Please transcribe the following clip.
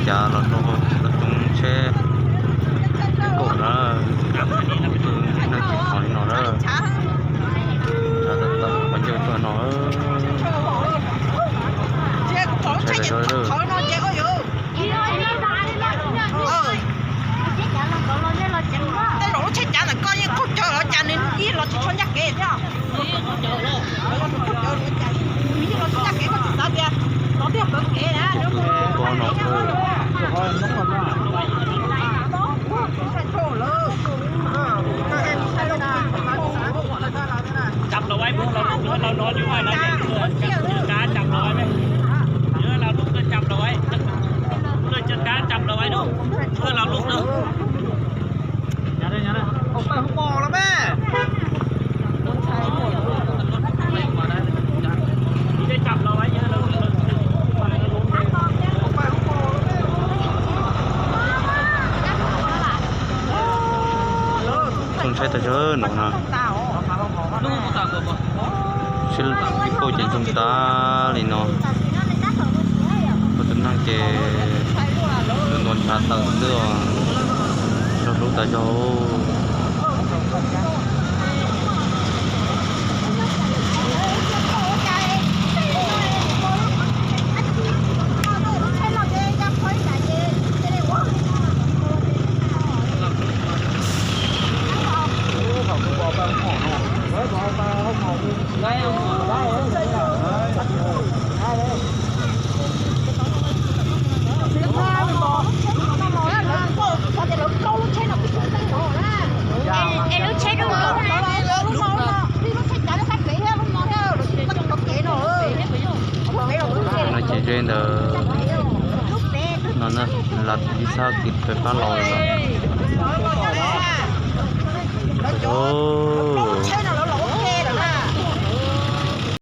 Cav los rau txog tsoom tsheb kaum na, neeg tsis thov li no na. Cav tawm tawm qhov ncauj tuaj no. Tsheb tawm tso lawm. Tej zaum lub tsheb cav ntawm koj yeej qaug cawv los cas nws yeej los tsis tshua ncaj kev thiab. Los tsis tshua ncaj kev koj tsis xav tias tod twb yog pev kev na. Ua no Cặp đầu ấy, bốn đầu, bốn đầu, cá chấm đầu ấy. Nhớ là lúc nó chấm đầu ấy. Lúc nó chấm cá chấm đầu ấy đúng không? Chưa là lúc đâu. Ông Bảy không mò lắm bé. Đi đây chấm đầu ấy, nhớ là Tsoom tsheb tag zog no na. Ib kauj ces ntsoog tag li no. Ua tus neeg ces tus ntuas ntshav tawm xwb os. Nrog hlub tag zog. Lub tsheb dub no, lub tsheb cav lub sab kev thiab lub no thiab lawv tsis tau kev no. No ces ze ntawd no na, lam ib sab kev pem pab los lawm.